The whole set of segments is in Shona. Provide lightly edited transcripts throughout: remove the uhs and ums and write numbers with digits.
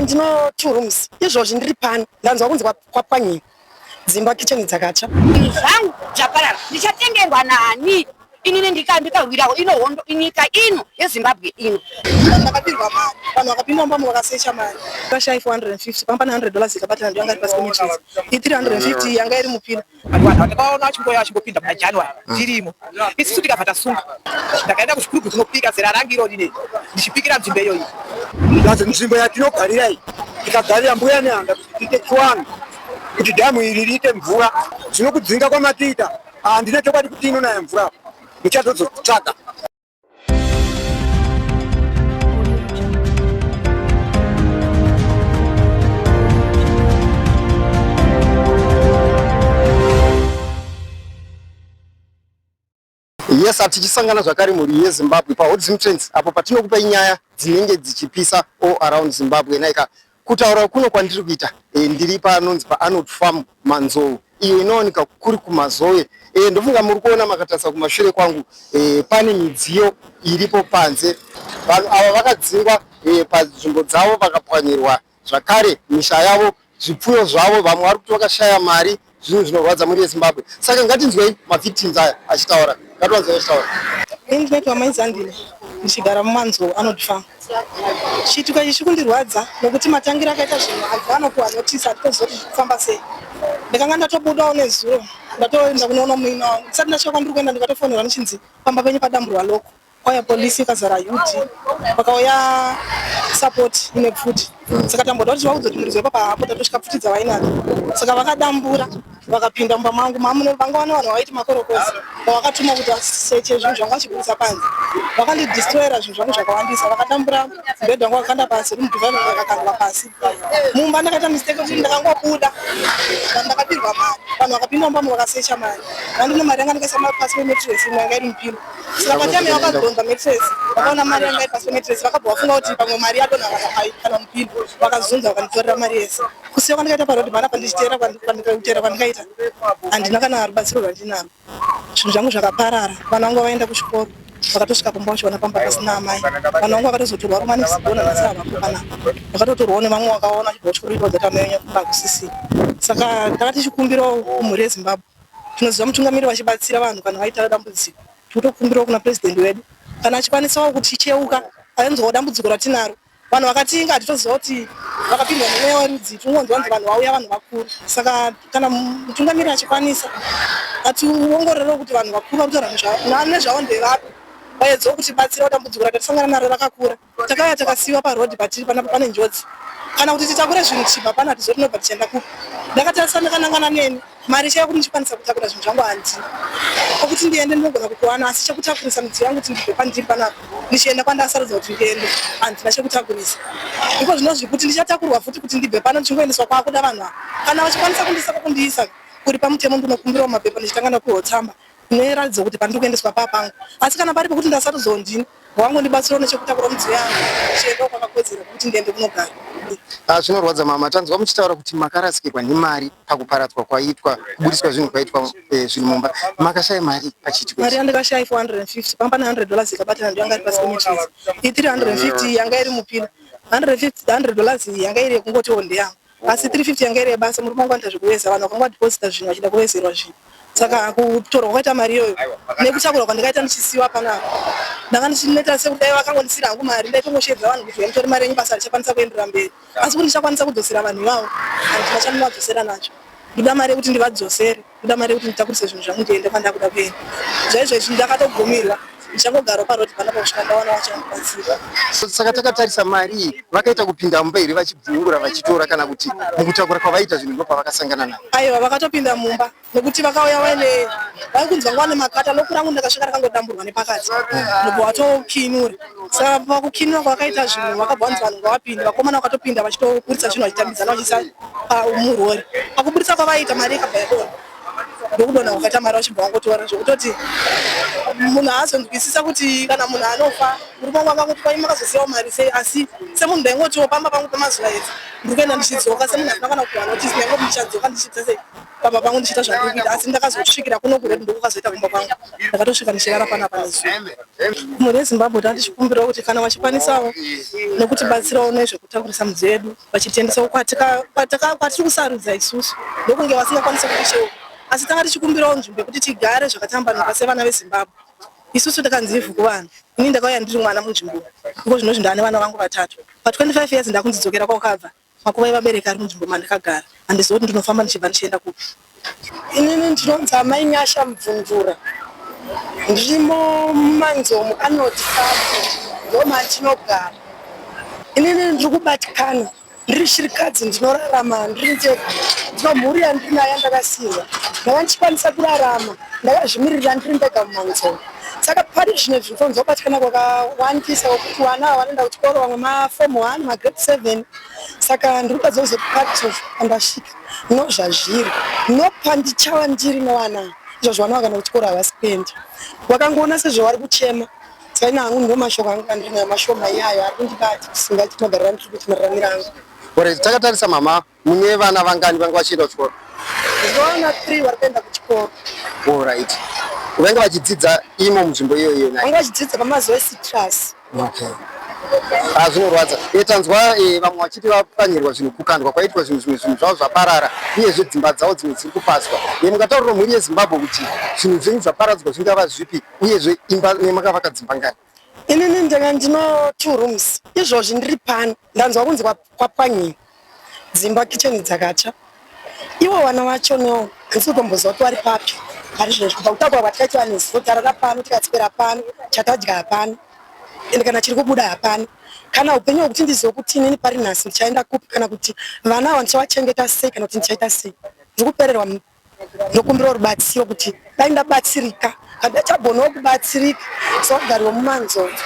Ndino two rooms. Izvozvi ndiri pano ndanzwa kunzi kwapwanyiwa dzimba, kitchen dzakatsva. Zvangu zvaparara, ndichatengerwa nani inini ndikarwirawo ino hondo nyika ino yeZimbabwe ino. Ndakabirwa mari, vanhu vakapinda mumba vakasicha mari. Ndakashaya 450 pamba pane $100 ikabatana ndiyo yanga iri pasi pemattress. Iyi 350 yanga iri mupira. Vanhu vatakaona vachingouya vachingopinda muna January tirimo isusu tikabva tasunga. Ndakaenda kuchikurubhi kunopika zera rangu iro rine ndichipikira nzvimbo iyoyi. Nzvimbo yatinogarira iyi tikagarira mbuya nehanda kuti tiite chiwanhu kuti dhamu iri riite mvura. Zvino kudzinga kwamatiita handina chokwadi kuti inonaya mvura muchatozotsvaga. Yes, tichisangana zvakare mhuri yeZimbabwe paHot Zim Trends apo patinokupai nyaya dzinenge dzichipisa all around Zimbabwe. Naika kutaura kuno kwandiri kuita ndiri panonzi paArnold Farm Manzou, iyo inowanika kuri kuMazowe. Ndofunga muri kuona makatarisa kumashure kwangu, pane midziyo iripo panze. Vanhu ava vakadzingwa panzvimbo dzavo, vakapwanyirwa zvakare misha yavo, zvipfuyo zvavo, vamwe vari kuti vakashaya mari. Zvinhu zvinorwadza mhuri yeZimbabwe. Saka ngatinzwei mavictims aya achitaura. Ngativanzwei vachitaura. Ini ndinoitwa Mai Zandile, ndichigara muManzou Arnold Farm. Chiitiko ichi chikundirwadza nokuti matangiro akaita zvinhu abva anopiwa notice hatitoziva kuti zviri kufamba sei. Ndakanga ndatobudawo nezuro ndatoenda kunoona muina wangu. Ndisati ndasvika kwandiri kuenda ndikatofonerwa ndichinzi pamba penyu padamburwa loko. Kwauya polisi ikazara UD, pakauya support ine pfuti. Saka tamboda kuti tivaudze kuti muridzi wepapa haapo, tatosvika pfuti dzavainadzo. Saka vakadambura vakapinda mumba mangu, vanga vane vanhu vaiti makorokoza vavakatuma kuti vaseche zvinhu zvangu vachibudisa panze. Vakandidestroyera zvinhu zvangu zvakawandisa, vakadambura mubhedha wangu vakakanda pasi, room divider yakakandwa pasi. Mumba ndakaita mistake kuti ndakangobuda, ndakabirwa mari. Vanhu vakapinda mumba vakasecha mari. Ndandine mari yanga ndakaisa pasi pemattress, imwe yanga iri mupilo. Saka patime vakadhonza mattress, vakaona mari yanga iri pasi pemattress, vakabva vafunga kuti pamwe mari yadonha kana mupilo, vakazunza vakanditorera mari yese. Kusiya kwandikaita paroad panapa ndichiteera kutera kwandikaita, handina kana rubatsiro rwandinarwo. Zvinhu zvangu zvakaparara, vana vangu vaenda kuchikoro vakatosvika kumba vachiona pamba pasina amai. Vana vangu vakatozotorwa rumwe nesigona nhasi havapo panapa. Vakatotorwawo nevamwe vakaona vachibva kuchikoro vachivaudza kuti amai venyu kumba hakusisina. Saka ndakati chikumbirawo kumhuri yeZimbabwe. Tinoziva mutungamiri vachibatsira vanhu kana vaita dambudziko. Tinotokumbirawo kuna president wedu kana achikwanisawo kuticheuka ainzwawo dambudziko ratinaro. Vanhu vakatinga hatitoziva kuti vakapindwa nemweya werudzi, tinongonzwa kunzi vanhu vauya vanhu vakuru. Saka kana mutungamiri achikwanisa ationgororewo kuti vanhu vakuru vari kutaura nezvavo ndevapi, vaedzewo kutibatsirawo dambudziko ratatisangana naro rakakura. Takauya takasiiwa paroad patiri panapa pane njodzi. Kana kuti titakure zvinhu tichibva pano hatizive tinobva tichienda kupi. Ndakatarisa ndakanangana neni mari chaiyo kuti ndichikwanisa kutakura zvinhu zvangu handina. Kwekuti ndiende ndinogona kukuwana asi chekutakurisa midziyo yangu kuti ndibve pandiri panapa ndichienda kwandasarudza kuti ndiende handina chekutakurisa. Iko zvino zvekuti ndichatakurwa futi kuti ndibve pano ndichingoendeswa kwakuda vanhu ava. Kana vachikwanisa kundiisa kwekundiisa kuri pamutemo ndinokumbirawo mapepa ndichitanga ndapiwa tsamba inoratidza kuti pandiri kuendeswa papangu. Asi kana pari pekuti ndasarudzawo ndini wangondibatsirawo nechekutakura midziyo yangu ndichiendawo kwakakodzera kuti ndiende kunogara. Zvinorwadza mama, tanzwa muchitaura kuti makarasikirwa nemari pakuparadzwa kwaitwa kubudiswa zvinhu kwaitwa zvinhu mumba. Makashaya mari pachiitiko Mari yandakashaya 450 pamba ne $100 ikabatana ndiyo yanga iri pasi pemattress. Iyi 350 yanga iri mupilo, 150 $100 iyi yanga iri yekungotiwo ndeyangu. Asi 350 yanga iri yebasa, murume wangu anoita zvekuveza, vanhu vakanga vadeposita zvinhu vachida kuvezerwa zvinhu. Saka kutorwa kwaita mari iyoyo nekutakurwa kwandikaita ndichisiiwa panapa, ndanga ndichineta sekuti dai vakangondisiira hangu mari ndaitongosheedza vanhu kuti mutore mari yenyu basa richakwanisa kuenderera mberi. Asi kuti ndichakwanisa kudzosera vanhu ivavo handina chandinodzosera nacho. Ndoda mari yekuti ndivadzosere, ndoda mari yekuti nditakurise zvinhu zvangu ndiende kwandakuda kuenda. Zvaizvo izvi ndakatogumirwa, ndichangogarawo paroad panapa kusvika ndawana vachandibatsira. Saka takatarisa mari iyi vakaita kupinda mumba here vachibvungura vachitora kana kuti mukutakura kwavaita zvinhu ndopavakasangana nayo? Aiwa, vakatopinda mumba nekuti vakauya vaine vaikunzi vanga vane makata. Loku rangu ndakasvika rakangodamburwa nepakati ndobva vatokinura. Saka pakukinura kwavakaita zvinhu vakabva vanzi vanhu ngavapinde. Vakomana vakatopinda vachitoburitsa zvinhu vachitambidzana vachiisa murori. Pakuburitsa kwavaiita mari ikabva yadonha. Ndokudonha kwakaita mari vachibva vangotora zvekutoti munhu haazonzwisisa kuti kana munhu anofa murume wangu angangoti kwai makazosiyawo mari sei asi semunhu ndaingotiwo pamba pangu pamazuva ese ndiri kuenda ndichidzoka semunhu asina kana kuwana notice ndaingoti ndichadzoka ndichiita sei pamba pangu ndichiita zvandiri kuita asi ndakazosvikira kuno kuroad ndokukazoita kumba kwangu ndakatosvika ndichirara panapa nezuro. Mhuri yeZimbabwe tanga tichikumbirawo kuti kana vachikwanisawo nekutibatsirawo nezvekutakurisa midziyo yedu vachitiendesawo kwatiri kusarudza isusu ndokunge vasingakwanise kutisheuka asi tanga tichikumbirawo nzvimbo yekuti tigare zvakatambanuka sevana veZimbabwe. Isusu takanzi ivhu kuvanhu. Ini ndakauya ndiri mwana munzvimbo iko zvinozvi ndaane vana vangu vatatu. Pa 25 years ndakunzi dzokera kwaukabva. Makuva evabereki ari munzvimbo mandakagara. Handizive kuti ndinofamba ndichibva ndichienda kupi. Inini ndinonzi Amai Nyasha Mubvunzura. Ndirimo muManzomu anoti Farm ndomandinogara. Inini ndiri kubatikana ndiri shirikadzi ndinorarama ndiri ndega. Ndino mhuri yandinayo yandakasiirwa. Ndanga ndichikwanisa kurarama ndakazvimiririra ndiri ndega muManzomu. Saka pari zvino izvi ndinonzwa kubatikana kwakawandisa kwekuti vana ava vanoenda kuchikoro vamwe maform one magrade seven saka ndiri kuda kuzoti pandasvika no zvazviri no pandichava ndiri nevana izvozvo vana vakaenda kuchikoro havasi kuenda vakangoona sezvo vari kuchema saka ini hangu ndo mashoko angu andinayo mashoma iyayo ari kundibata kusingaiti magariro andiri kuita mararamiro angu. Alright, takatarisa mama Mune vana vangani vanga vachienda kuchikoro? Ndinoona 3 vari kuenda kuchikoro. Alright. Vanga vachidzidza imo munzvimbo iyo iyo nhai? Vanga vachidzidza pamazuva eCitrus. Okay. Ah, zvinorwadza. E, tanzwa e, vamwe vachiti vapwanyirwa zvinhu, kukandwa kwaitwa zvinhu, zvimwe zvinhu zvavo zvaparara, uyezve dzimba dzavo dzimwe dziri kupazwa. E, mungataurira mhuri yeZimbabwe kuti zvinhu zvenyu zvaparadzwa zvingava zvipi, uyezve imba makavaka dzimba ngani? Inini ndanga ndino two rooms izvozvi ndiri pano ndanzwa kunzi kwapwanyiwa dzimba kitchen dzakatsva ivo vana vacho no handisi kutomboziva kuti vari papi pari zvinezvi kubva kutakura kwatikaita nezuva tarara pano tikatswera pano chatadya hapana ende kana chiri kubuda hapana kana upenyu hwekuti ndizive kuti inini pari nhasi ndichaenda kupi kana kuti vana ava ndichavachengeta sei kana kuti ndichaita sei ndiri kupererwa Ndokumbirawo rubatsiro kuti dai ndabatsirika kana ndachagonawo kubatsirika sevagari vemuManzonzo.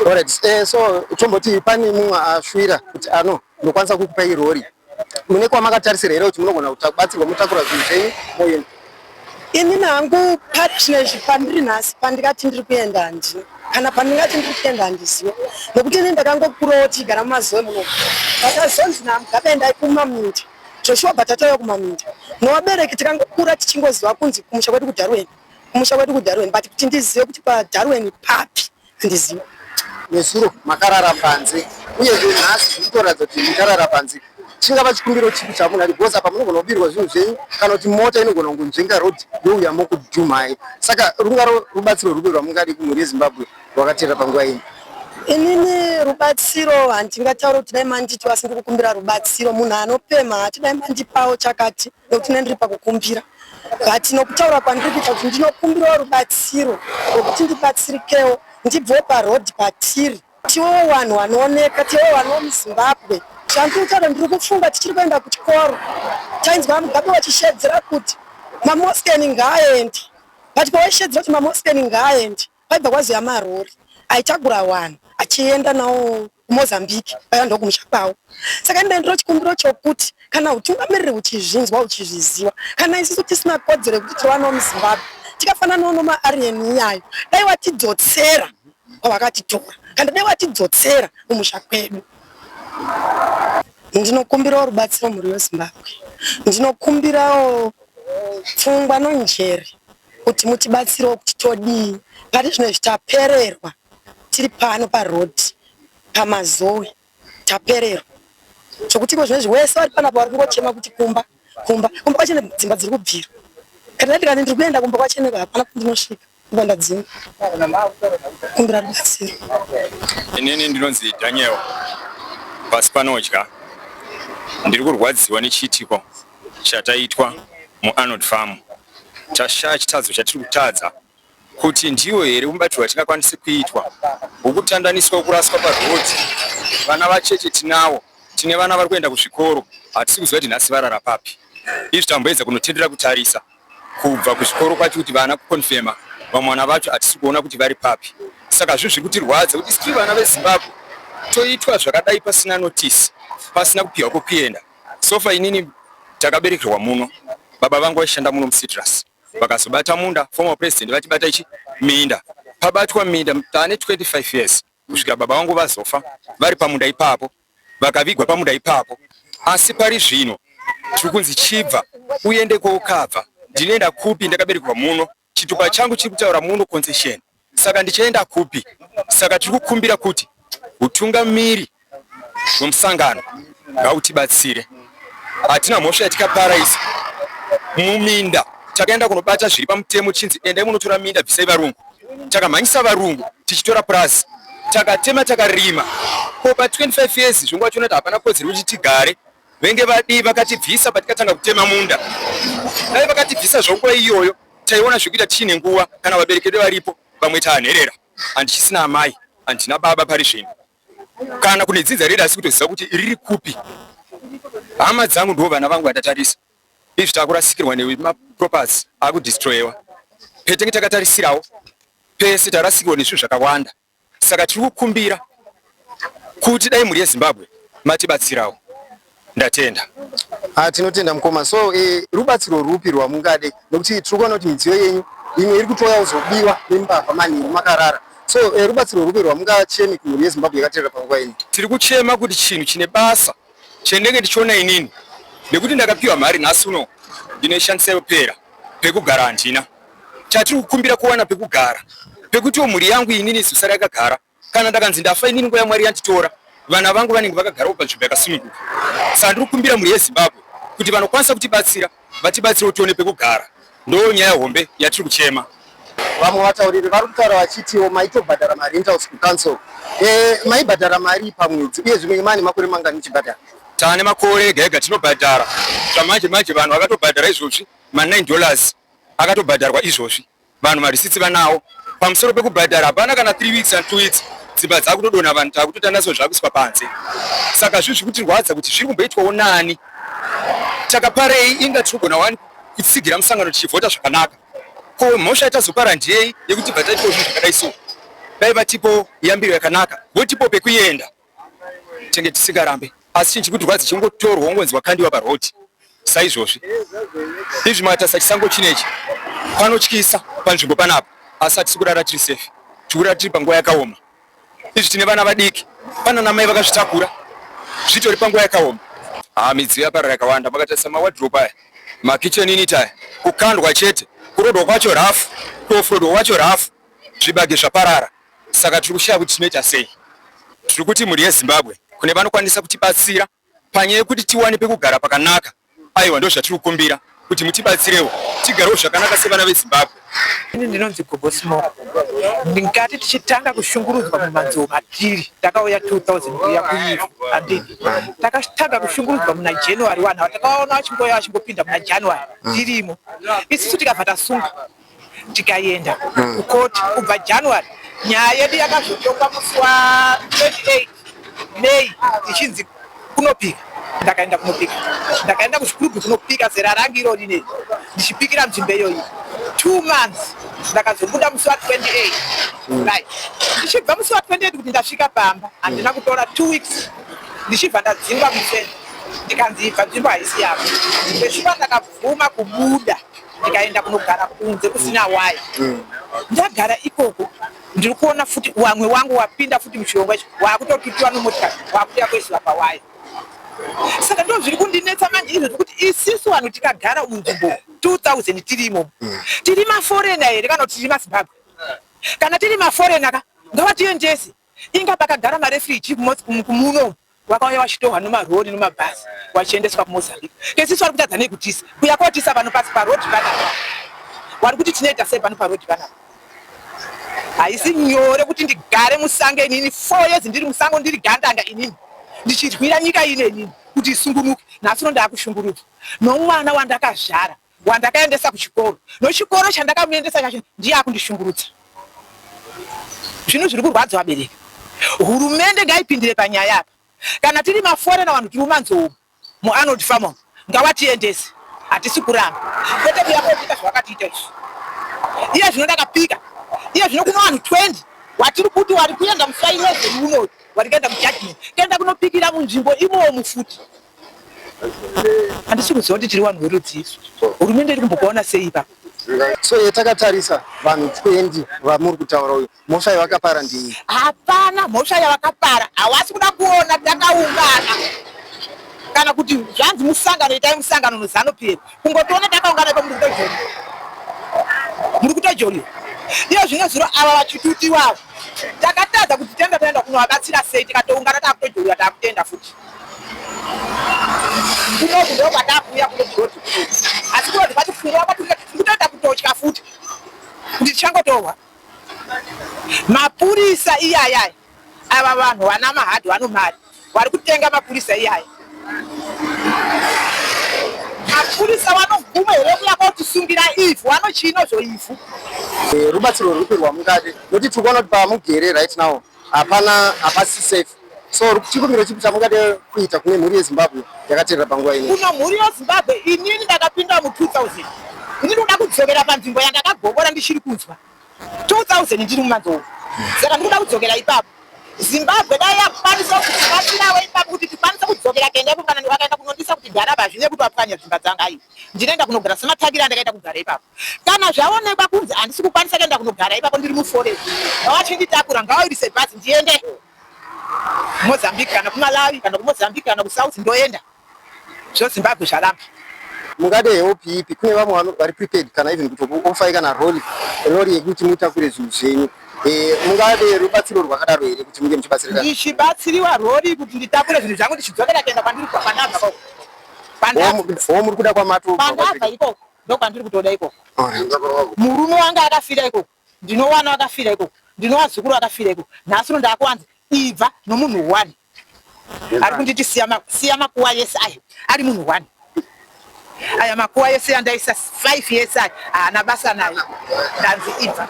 Alright, eh, so tomboti pane mumwe ashwira kuti ano ndokwanisa kukupai rori. Mune kwamakatarisira here kuti munogona kubatsirwa motakura zvinhu zvenyu moenda? Inini hangu pari zvinezvi pandiri nhasi pandingati ndiri kuenda handina kana pandingati ndiri kuenda handizive nekuti ini ndakangokurawo tichigara mumazoe muno vakazonzi naMugabe endai kumaminda Joshua but atauya kumaminda nevabereki tikangokura tichingoziva kunzi kumusha kwedu kuDarwen kumusha kwedu kuDarwen but kuti ndizive kuti paDarwen papi handizivi. Nezuro makarara panze uyezve nhasi zviri kutoratidza kuti mucharara panze. Chingava chikumbiro chipi chamunati because apa munogona kubirwa zvinhu zvenyu kana kuti mota inogona kungonzvenga road youya mokudhumhai. Saka rungaro rubatsiro rwupi rwamungadi kumhuri yeZimbabwe rwakateerera panguva ino? Inini rubatsiro handingataure kuti dai manditi asi ndikukumbira rubatsiro munhu anopemha hati dai mandipawo chakati nekuti ne ndiri pakukumbira but nokutaura kwandiri kuita kuti ndinokumbirawo rubatsiro rwekuti ndibatsirikewo ndibvewo paroad patiri tiwewo vanhu vanooneka tiwewo vanhu vemuZimbabwe zvandiri kutaura ndiri kufunga tichiri kuenda kuchikoro tainzwa vaMugabe vachishedzera kuti mamoskeni ngaaende but pavaishedzera kuti mamoskeni ngaaende Kwaibva kwazouya marori aitakura vanhu achienda nawo kuMozambique vaiva ndokumusha kwavo. Saka ini ndiro chikumbiro chokuti kana hutungamiriri huchizvinzwa huchizviziva, kana isusu tisina kodzero yekuti tiri vana vemuZimbabwe tikafananawo nemaAryan iyayo, dai vatidzotsera kwavakatitora kana dai vatidzotsera kumusha kwedu. Ndinokumbirawo rubatsiro mhuri yeZimbabwe, ndinokumbirawo pfungwa nonjere kuti mutibatsirewo kuti todii pari zvino izvi tapererwa tiri pano paroad pamazowe tapererwa zvekuti iko zvino izvi wese vari panapa vari kungochema kuti kumba kumba kumba kwachene dzimba dziri kubvira kana ndikati ndiri kuenda kumba kwachene hapana kwandinosvika ndobva ndadzinga kumbira rubatsiro. Inini ndinonzi Daniel pasi panodya ndiri kurwadziwa nechiitiko chataitwa muArnold Farm. Tashaya chitadzo chatiri kutadza kuti ndiwo here mubatirwo watingakwanise kuitwa wokutandaniswa wokuraswa paroad. Vana vacheche tinawo, tine vana vari kuenda kuzvikoro, hatisi kuziva kuti nhasi varara papi. Izvi tamboedza kunotendera kutarisa kubva kuzvikoro kwacho kuti vana kuconfirma vamwe vana vacho hatisi kuona kuti vari papi. Saka zvinhu zviri kutirwadza kuti isu tiri vana veZimbabwe toitwa zvakadai pasina notice, pasina kupihwa kwekuenda. So far inini takaberekerwa muno. Baba vangu vaishanda muno muCitrus, vakazobata munda, former president vachibata ichi minda. Pabatwa minda taane 25 years kusvika baba vangu vazofa vari pamunda ipapo, vakavigwa pamunda ipapo. Asi pari zvino tiri kunzi chibva uende kwaukabva. Ndinoenda kupi ndakaberekerwa muno? Chitupa changu chiri kutaura muno concession, saka ndichaenda kupi? Saka tiri kukumbira kuti hutungamiri hwemusangano ngautibatsire. Hatina mhosva yatikapara isu muminda, takaenda kunobata zviri pamutemo chinzi endai munotora minda bvisai varungu. Takamhanyisa varungu tichitora purazi, takatema takarima. Ko pa 25 years zvonguva tiona kuti hapana kodzero kuti tigare venge vadii vakatibvisa patikatanga kutema munda. Dai vakatibvisa zvonguva iyoyo taiona zvekuita tichine nguva, kana vabereki vedu varipo, vamwe taanherera. Handichisina amai, handina baba pari zvino, kana kune dzinza redu asi kutoziva kuti riri kupi. Hama dzangu ndivo vana vangu vandatarisa. Izvi takurasikirwa nemaproperties akudestroyewa. Petenge takatarisirawo pese tarasikirwa nezvinhu zvakawanda. Saka tiri kukumbira kuti dai mhuri yeZimbabwe matibatsirawo. Ndatenda. Ah, tinotenda mukoma. So rubatsiro rupi rwamungade, nekuti tiri kuona kuti midziyo yenyu imwe iri kutouya kuzobiwa nembavha manheru makarara. So rubatsiro rupi rwamungacheme kumhuri yeZimbabwe yakateerera panguva ino? Tiri kuchema kuti chinhu chine basa chendenge ndichiona inini, nekuti ndakapiwa mari nhasi uno ndinoishandisa yopera, pekugara handina. Chatiri kukumbira kuwana pekugara, pekutiwo mhuri yangu inini izosara yakagara. Kana ndakanzi ndafa inini nguva yaMwari yanditora, vana vangu vanenge vakagarawo panzvimbo yakasununguka. Saka ndiri kukumbira mhuri yeZimbabwe kuti vanokwanisa kutibatsira vatibatsirewo tione pekugara. Ndo nyaya hombe yatiri kuchema. Vamwe vatauriri vari kutaura vachitiwo maitobhadhara marentals kucouncil. Maibhadhara mari pamwedzi, uye zvimwe mane makore mangani muchibhadhara? Taane makore ega ega tinobhadhara. Zvamanje manje vanhu vakatobhadhara izvozvi ma 9 dollars akatobhadharwa izvozvi. Vanhu marisitsi vanawo. Pamusoro pekubhadhara hapana kana 3 weeks and 2 weeks dzimba dzakutodonha, vanhu takutotandaswa zvakuiswa panze. Saka zvinhu zviri kutirwadza kuti zviri kumboitwawo nani. Takaparei inga tinogona wani kutsigira musangano tichivhota zvakanaka. Ko mhosva yatazopara ndiyei yekuti tibva taitwawo zvinhu zvakadai so? Dai vatipo yambiro yakanaka, votipo pekuenda, tenge tisingarambe. Asi chinhu chiri kutirwadza chingotorwa wongonzi wakandiwa paroad saizvozvi. Izvi makatarisa chisango chinechi panotyisa panzvimbo panapa, asi hatisi kurara tiri safe, tiri kurara tiri panguva yakaoma. Izvi tine vana vadiki, pana namai vakazvitakura, zvitori panguva yakaoma. Haa, midziyo yaparara yakawanda. Makatarisa mawadrobe aya, makitchen unit aya, kukandwa chete, kurodwa kwacho rafu, kuofrodwa kwacho rafu, zvibage zvaparara. Saka tiri kushaya kuti tinoita sei. Tiri kuti mhuri yeZimbabwe kune vanokwanisa kutibatsira panyaya yekuti tiwane pekugara pakanaka, aiwa ndozvatiri kukumbira kuti mutibatsirewo tigarewo zvakanaka sevana veZimbabwe. Ini ndinonzi Gogo Smoko. Ndingati tichitanga kushungurudzwa mumanzou matiri, takauya 2000 kuuya kuivhu, handiti? Takatanga kushungurudzwa muna January, vanhu ava takaona vachingouya vachingopinda muna January tirimo. Isusu tikabva tasunga tikaenda kukoti kubva January. Nyaya yedu yakazotongwa musi wa 28 May tichinzi kunopika. Ndakaenda kunopika, ndakaenda kuchikurubhi kunopika zera rangu irori nei ndichipikira nzvimbo iyoyi 2 months. Ndakazobuda musi wa 28 July. Ndichibva musi wa 28 kuti ndasvika pamba, handina kutora 2 weeks ndichibva ndadzingwa mufenzi, ndikanzi ibva, nzvimbo haisi yako. Zveshuwa ndakabvuma kubuda ndikaenda kunogara kunze kusina waya. Ndagara ikoko ndiri kuona futi wamwe wangu wapinda futi muchirongwa ichi, wakutotutiwa nomotikari, wakuuya kuisiwa pawaya. Saka ndo zviri kundinetsa manje izvo zvekuti isisu vanhu tikagara munzvimbo 2000 tiri imomo, tiri maforena here kana kuti tiri maZimbabwe? Kana tiri maforena ka, ngavatiendese. Inga pakagara marefugee kumuno vakauya vachitohwa nomarori nomabhazi vachiendeswa kuMozambique. Kesisu vari kutadza nei kutisa kuya kotisa pano pasi paroad panapa? Wari kuti tinoita sei pano paroad panapa? Haisi nyore kuti ndigare musango inini 4 years ndiri musango, ndiri gandanga inini, ndichirwira nyika ino inini kuti isungunuke. Nhasi uno ndaakushungurudzwa nomwana wandakazvara, wandakaendesa kuchikoro, nochikoro chandakamuendesa chacho ndiye akundishungurudza. Zvinhu zviri kurwadza vabereki. Hurumende ngaipindire panyaya apa. Kana tiri maforena vanhu tiri mumanzou muArnold Farm umu, ngawatiendese, hatisi kuramba, kwete kuya kotiita zvavakatiita izvi. Iye zvino ndakapika, iye zvino kuno vanhu 20 watiri kuti wari kuenda musi wa 11 unoyu, wari kuenda mujudgment, kuenda kunopikira munzvimbo imomo futi. Handisi kuziva kuti tiri vanhu verudzi isu. Hurumende iri kumbokuona sei ipapo? So yatakatarisa vanhu 20 vamuri kutaura uyu mhosva yavakapara ndeiyi? Hapana mhosva yavakapara, hawasi kuda kuona takaungana kana kuti zvanzi musangano itai musangano noZanu PF. Kungotiona takaungana ipapo muri kutojoriwa, muri kutojoriwa. Iyo zvino zuro ava vachitutiwa ava takatadza kuti tenda taenda kunovabatsira sei, tikatoungana takutojoriwa takutenda futi. Kunoku ndokwatakuuya kuno kuroad kunoku, asi kuroad kwacho kurova kwatiri kutoita kutotya futi kuti tichangotorwa. Mapurisa iyaya ava vanhu vana mahadhi vano mari vari kutenga mapurisa iyaya. Mapurisa vanobvuma here kuya kotisungira ivhu vanochiinozvo ivhu. Rubatsiro rwupi rwamungade nokuti tiri kuona kuti pamugere right now hapana hapasi safe so chikumbiro chipi chamungade kuita kune mhuri yeZimbabwe yakaterera panguva ino? Kuno mhuri yeZimbabwe inini ndakapinda mu 2000 ini ndikuda kudzokera panzvimbo yandakagobora ndichiri kunzwa 2000 ndiri mumanzou saka ndikuda kudzokera ipapo Zimbabwe dai yakwanisa kutibatsirawo ipapo kuti tikwanise kudzokera kuenda ipapo kana vakaenda kunondisa kuti gara hazvine kuti vapwanya dzimba dzanga aiwa ndinoenda kunogara sematakiro andakaita kugara ipapo kana zvaonekwa kunzi handisi kukwanisa kuenda kunogara ipapo ndiri muforest ngavachinditakura ngavawirise bhazi ndiende Mozambique kana kuMalawi kana kuMozambique kana kuSouth ndoenda zvo Zimbabwe zvaramba. Mungade help ipi kune vamwe vari prepared kana even kutokuofai kana roli rori yekuti mutakure zvinhu zvenyu eh, mungade rubatsiro rwakadaro here kuti munge muchibatsirika? Ndichibatsiriwa rori kuti nditakure zvinhu zvangu ndichidzokera kuenda kwandiri kwandabva koko. Kwandabva. Muri kuda kwamatobva. Kwandabva ikoko ndokwandiri kutoda ikoko. Murume wanga akafira ikoko. Ndinowana vakafira ikoko, ndinovazukuru vakafira ikoko. Nhasi uno ndakuwanzi ibva nomunhu one ari kunditi siya, siya makuwa yese aya ari munhu one. Aya makuwa yese yandaisa 5 yese aya haana basa nayo, ndanzi ibva.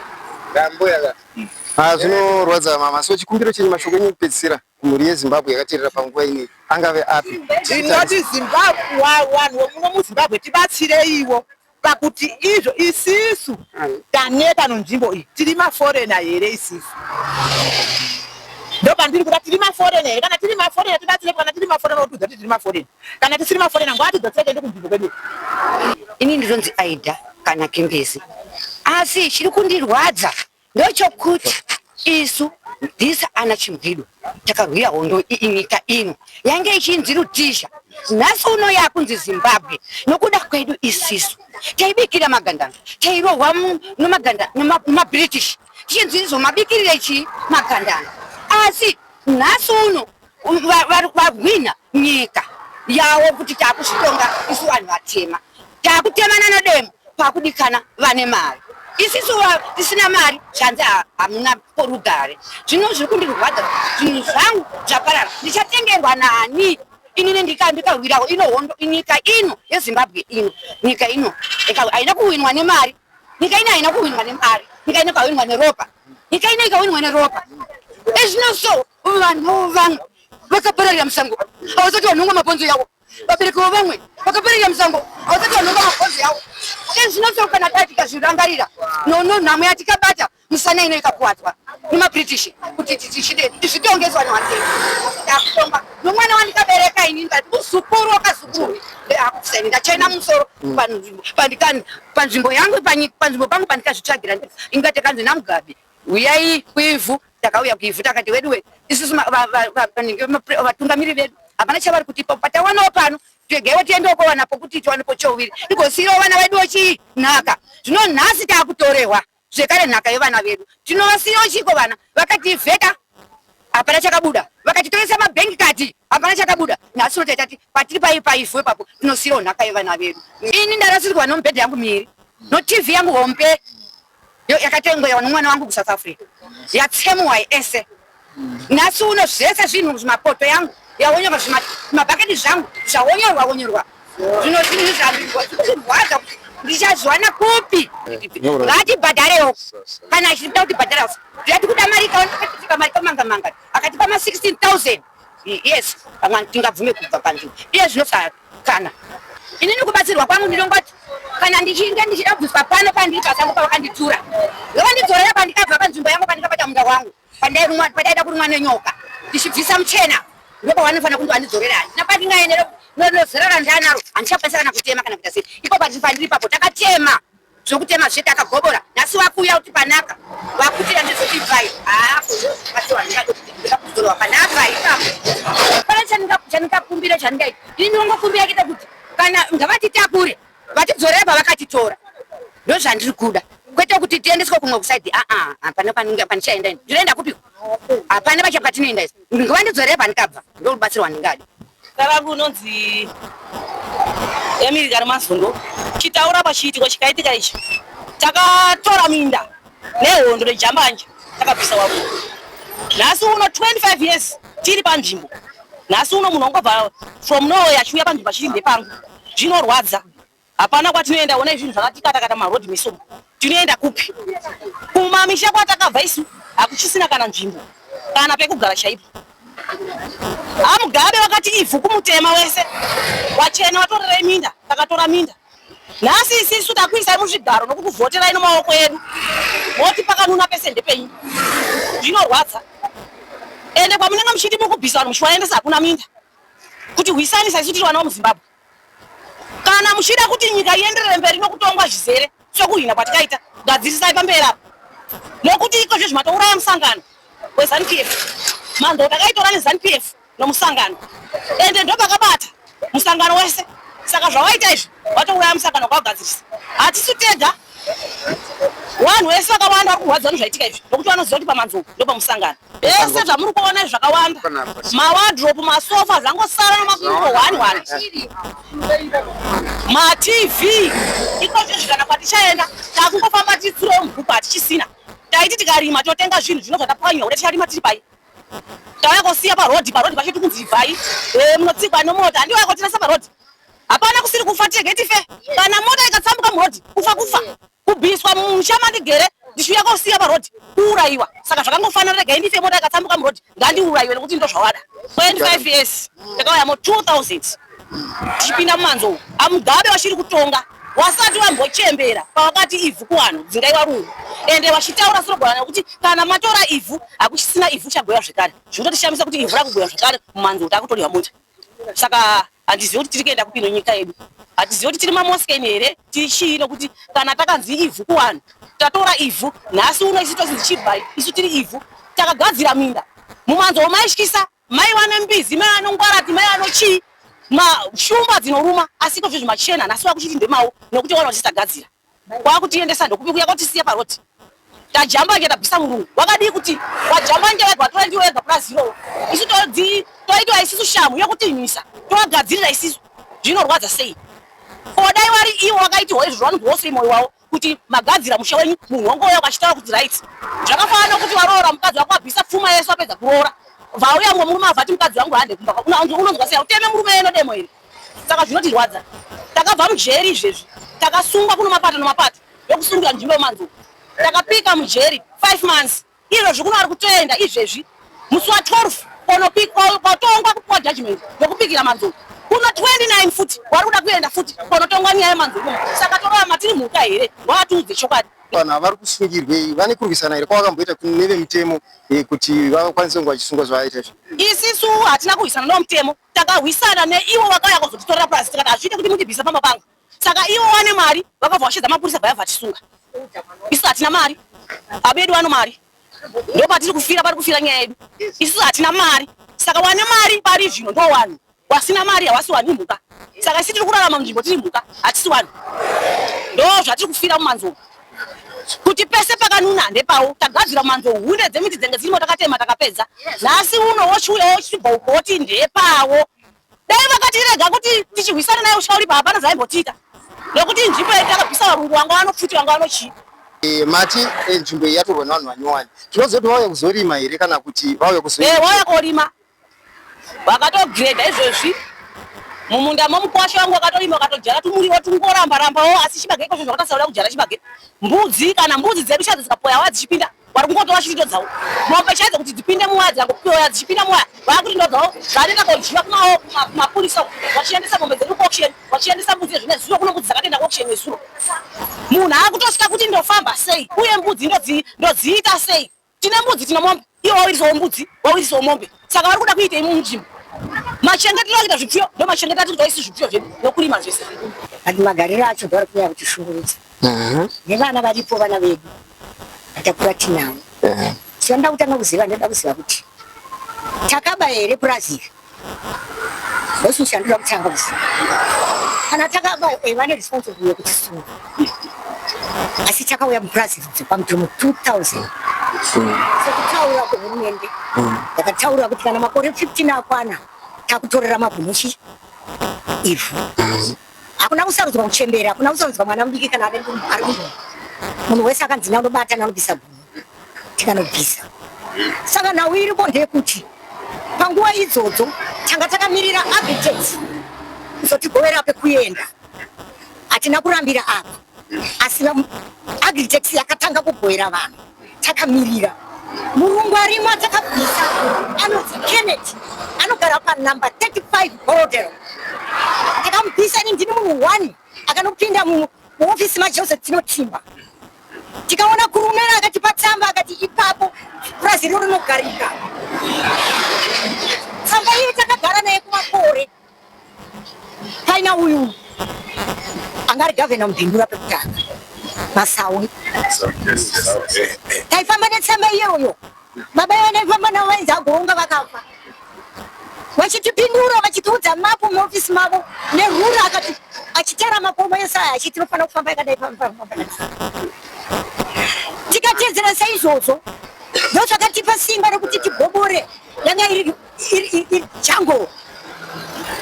Ah, zvinorwadza mama. So chikumbiro chenyu, mashoko enyu ekupedzisira kumhuri yeZimbabwe yakateerera panguva ino angave api? Ndinoti Zimbabwe, vanhu vomuno muZimbabwe tibatsireiwo Pakuti izvo isisu taneta nonzvimbo iyi tiri maforena here isisu ndopandiri kuda tiri maforena here kana tiri maforena tibatsire kana tiri maforena otiudza kuti tiri maforena kana tisiri maforena ngavatidzosere tiende kunzvimbo kwedu. Ini ndinonzi Aida kana Kimbezi asi chiri kundirwadza Ndochokuti isu ndisa ana Chimbwido takarwira hondo iyi nyika ino yange ichinzi Rhodesia nhasi uno yakunzi Zimbabwe nokuda kwedu isisu taibikira magandanga tairohwa nomaganda nemaBritish tichinzi izvo mabikirire chii magandanga asi nhasi uno vahwina nyika yawo kuti takuzvitonga isu vanhu vatema takutemana nedemo pakudikana vane mari isisu tisina mari zvanzi hamuna rugare zvino zviri kundirwadza zvinhu zvangu zvaparara ndichatengerwa nani inini ndikarwirawo ino hondo nyika ino yezimbabwe ino nyika ino haina kuwinwa nemari nyika ino haina kuwinwa nemari nyika ino ikawinwa neropa nyika ino ikawinwa neropa ezvino so vanhu vamwe vakapararira musango havasati vanhongwa mabhonzo yavo vabereki vavamwe vakapararira musango havasati vanhongwa mabhonzo yavo ezvino so kana dai tikazvirangarira nono nhamo yatikabata musana ino ikakuwadzwa nemabritish kuti tizvitongeswa nevatema takutonga nomwana wandikabereka ini ndati muzukuru wakazukuru akuseni ndachena musoro panzvimbo yangu panzvimbo pangu pandikazvitsvagira inga takanzi namugabe uyai kuivhu takauya kuivhu takati weduwe isusu vatungamiri vedu hapana chavari kutipa patawanawo pano tegaiwo tiendewo kowana pokuti tiwanepo chouviri tigosiirawo vana veduwo chii nhaka zvino nhasi taakutorehwa zvekare nhaka yevana vedu tinovasiirawo chiiko vana vakativheta hapana chakabuda vakatitoresa mabhengi kati hapana chakabuda nhasi uno taitati patiri pai paivhu ipapo tinosiirawo nhaka yevana vedu ini ndarasirwa nomubhedha yangu miiri notv yangu hombe yakatengwewa nomwana wangu kusouth africa yatsemuwa ese nhasi uno zvese zvinhu zvimapoto yangu yawonyorwa zvimabhaketi zvangu zvawonyorwa wonyorwa zvino zvinhu zvandirwadza kuti ndichazviwana kupi ngatibhadharewo kana achida kutibhadhara tati kuda mari ikaonekatipa mari kamanga manga akatipa ma 16000 yes pamwe tingabvume kubva panzvimbo iye zvino kana inini kubatsirwa kwangu ndinongoti kana ndichinge ndichida kubviswa pano pandiri pasango pavakanditura ngovandidzorera pandikabva panzvimbo yangu pandikabata munda wangu pandaida kurumwa nenyoka ndichibvisa muchena ndopavanofanira kunge vandidzorera handina pandingaendera Nozera randanaro handichakwanisa kana kutema kana kuita sei. Ipo pandiri ipapo takatema zvokutema zve takagobora. Nhasi wakuuya kuti panaka wakutira ndizoti ibvai. Haa batsirwa ndingakuti kudzorwa panaka ipapo. Pana chandingakumbira chandingaita. Ini ndinongokumbira chete kuti kana ngavatitakure vatidzorere pavakatitora. Ndozvandiri kuda. Kwete kuti tiendeswe kumwe kusaidhi. Aa hapana pandichaenda ini. Ndinoenda kupiko? Hapana pacha patinoenda isu. Ngavandidzorere pandikabva. Ndorubatsiro rwandingada. Zita rangu unonzi Emily Karimazondo. Chitaura pachiitiko chikaitika ichi. Takatora minda nehondo nejambanja takabvisa warungu. Nhasi uno 25 years tiri panzvimbo. Nhasi uno munhu ongobva from nowhere achiuya panzvimbo achiti ndepangu. Zvinorwadza. Hapana kwatinoenda honai zvinhu zvakatikatakata mumaroad mese umu. Tinoenda kupi? Kumamisha kwatakabva isu hakuchisina kana nzvimbo kana pekugara chaipo. AMugabe vakati ivhu kumutema wese wachena watorerei minda takatora minda. Nhasi isisu takuisai muzvigaro nokukuvhoterai nomaoko edu moti pakanuna pese ndepenyu. Zvinorwadza. Ende kwamunenge muchiti muri kubvisa vanhu muchivaendesa hakuna minda. Kuti hwisanisa isu tiri vana vemuZimbabwe. Kana muchida kuti nyika ienderere mberi nokutongwa zvizere sokuhwina kwatikaita, gadzirisai pamberi apa nokuti ikozvezvi matouraya musangano weZanu PF. Mhango takaitora neZanu PF nomusangano ende ndopakabata musangano wese. Saka zvawaita izvi watouraya musangano kwakugadzirisa. Hatisi tega, vanhu vese vakawanda vari kurwadziwa nezvaitika izvi nokuti vanoziva kuti pamanzou ndopamusangano. Zvese zvamuri kuona izvi zvakawanda, mawadropu, masofa zvangosara nemakumbo one one, matv ikozvezvi kana kwatichaenda takungofamba titsirewo mubhuku hatichisina. Taiti tikarima totenga zvinhu zvino zvatapwanywa kuda ticharima tiri pai tauya kosiya parodhi parodhi pacho tikunzi ibvai eh, munotsikwa nemota handiwaya kotirasa parodhi hapana kusiri kufa tege tife kana mota ikatsambuka murodhi kufa kufa Kubviswa mumusha mandigere ndichiuya kosiya paroad kuuraiwa saka zvakangofanana regai ndife mota ikatsambuka muroad ngandiuraiwe nekuti ndozvawada 25 years takauya mo 2000 tichipinda mumanzo umu amugabe vachiri kutonga wasati wambochembera pawakati ivhu kuvanhu dzingai varungu ende vachitaura sorogwana nekuti kana matora ivhu hakuchisina ivhu chagweya zvekare zvinototishamisa kuti ivhu rakugweya zvekare mumanzo takutorya mota Saka handizivi kuti tiri kuenda kupi nenyika yedu. Hatizivi kuti tiri maMosken here, tiri chii nokuti kana takanzi ivhu kuvanhu, tatora ivhu. Nhasi uno isu tozinzi chibvai, isu tiri ivhu. Takagadzira minda. Mumanzou maityisa, maiva nembizi, maiva nengwarati, maiva nochii, shumba dzinoruma. Asi iko zvezvi machena nhasi vakuchiti ndemawo nokuti vaona kuti tagadzira. Kwakutiendesa ndokupi kuya kwatisiya paroad. Tajamba nje tabvisa murungu. Wakadii kuti wajamba nje wega watora ndiwe wega purazi iroro. Isu todzi toitwa isisu shamu yekutinhisa towagadzirira isisu. Zvinorwadza sei? Ko dai wari iwo wakaitirwa izvozvo vanonzwawo sei moyo wavo kuti magadzira musha wenyu munhu wongouya ukachitaura kuti right. Zvakafanana nokuti waroora mukadzi wako wabvisa pfuma yese wapedza kuroora. Vauya mumwe murume avati mukadzi wangu hande kumba kwako. Unonzwa sei? Hauteme murume eno demo here? Saka zvinotirwadza. Takabva mujeri izvezvi takasungwa kuno mapato nemapato yokusungira nzvimbo yemanzou. Takapika mujeri 5 months izvozvi kuno vari kutoenda izvezvi musi wa 12 konotongwa kupiwa judgment yokupikira manzou kuno 29 futi wari kuda kuenda futi konotongwa nyaya yemanzou kuno. Saka torova tiri mhuka here? Ngavatiudze chokwadi. Vanhu ava vari kusungirwei? Vane kurwisana here kwavakamboita nevemutemo eh, kuti vakwanise kunge vachisungwa zvavaita izvi? Isisu hatina kurwisana nevamutemo. Takahwisana neivo vakauya kuzotitorera purazi tikati hazviite kuti mutibvise pamba pangu. Saka ivo vane mari vakabva vashedza mapurisa bva vatisunga. Isu hatina mari. Baba edu vano mari. Ndopatiri kufira pari kufira nyaya yedu. Isu hatina mari. Saka wane mari pari zvino ndo wanhu. Wasina mari hawasi wanhu imhuka. Saka isu tiri kurarama munzvimbo tiri mhuka hatisi wanhu. Ndo zvatiri kufira mumanzou. Kuti pese pakanuna ndepawo tagadzira mumanzou hunde dzemiti dzenge dzirimo takatema takapedza. Nhasi uno wochiuya wochibva uko woti ndepawo. Dai vakatirega kuti tichirwisana naye usha uripo hapana zvaimbotiita. Nekuti nzvimbo yedu takabvisa varungu vanga vanopfuti vanga vanochii. E, mati e, nzvimbo iyi yatorwa nevanhu vanyowani. Tinoziva kuti vauya kuzorima here kana kuti vauya kuzo Eh, vauya korima. Vakatogreda izvezvi mumunda momukwasha wangu wakatorima wakatodyara tumuriwo tungoramba rambawo asi chibage ikozvo zvakatasauda kudyara chibage. Mbudzi kana mbudzi dzedu chaidzo dzikapoya waya dzichipinda vari kungotora chiti ndodzawo. Mombe chaidzo kuti dzipinde muwaya dzikangopoya dzichipinda muwaya vakuti ndodzawo zvanoenda kodyiwa kumapurisa uko vachiendesa mombe dzedu kuauction vachiendesa mbudzi ezvi nezuro kuno mbudzi dzakatoenda kuauction nezuro. Munhu akutosvika kuti ndofamba sei uye mbudzi ndodziita sei. Tine mbudzi tine mombe ivo wawirisawo mbudzi wawirisawo mombe saka vari kuda kuitei munzvimbo. Machengetero akuita zvipfuyo ndo machengetero atiri kuita isu zvipfuyo zvedu nokurima zvese. But magariro acho ndo ari kunyanya kutishungurudza nevana varipo vana vedu vatakura tinavo. Chanoda kutanga kuziva ndoda kuziva kuti takaba here purazi iri ndochinhu chandoda kutanga kuziva. Kana takaba eh, vane responsible yekutisunga asi takauya mupurazi dzepamutemo 2000 sekutaura kwehurumende yakataura kuti kana makore 15 akwana takutorera mabhunu chi ivhu. Hakuna kusarudzwa kuchembera, hakuna kusarudzwa mwana mudiki kana ari munhu. Munhu wese akanzi nandobata nanobvisa gumbo tikanobvisa. Saka nhau iripo ndeyekuti panguva idzodzo tanga takamirira Agritex kuzotigovera pekuenda. Hatina kurambira apa asi Agritex yakatanga kugovera vanhu takamirira. Murungu arimo atakabvisa anonzi Kenneth anogara panumber 35 Borrowdale. Takamubvisa ini ndini munhu one akanopinda muofisi maJoseph Tinotimba. Tikaona kurumera akatipa tsamba akati ipapo purazi rino rinogarika. Tsamba iye takagara naye kumakore. Paina uyu anga ari gavhena mubhindura pekutanga Masawi. Taifamba netsamba iyoyo. Baba vandaifamba navo vainzi agoonga vakafa. Vachitipindura vachitiudza mapu muofisi mavo nerura akati achitara makomo ese aya achiti tinofanira kufamba yakadai tikatedzera saizvozvo ndozvakatipa simba rekuti tigobore yanga iri jungle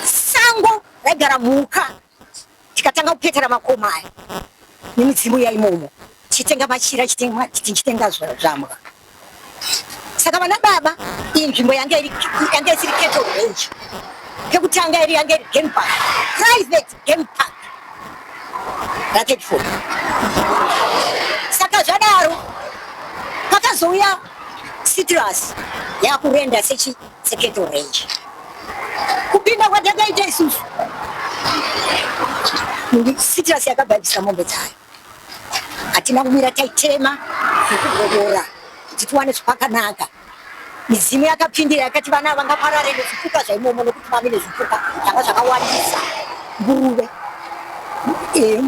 sango raigara mhuka tikatanga kupetera makomo aya nemidzimu yaimomo tichitenga machira tichitenga zvambwa saka vana baba iyi nzvimbo yanga isiri cattle range pekutanga iri yanga iri game park private game park ra34 saka zvadaro pakazouya Citrus yakurenda sechi secattle range. Kupinda kwatakaita isusu Citrus yakabva mombe dzayo. Hatina kumira taitema nekugodora kuti tiwane zvakanaka. Midzimu yakapindira yakati vana vangaparare nezvipuka zvaimomo nokuti mave nezvipuka zvanga zvakawandisa nguruve, eh,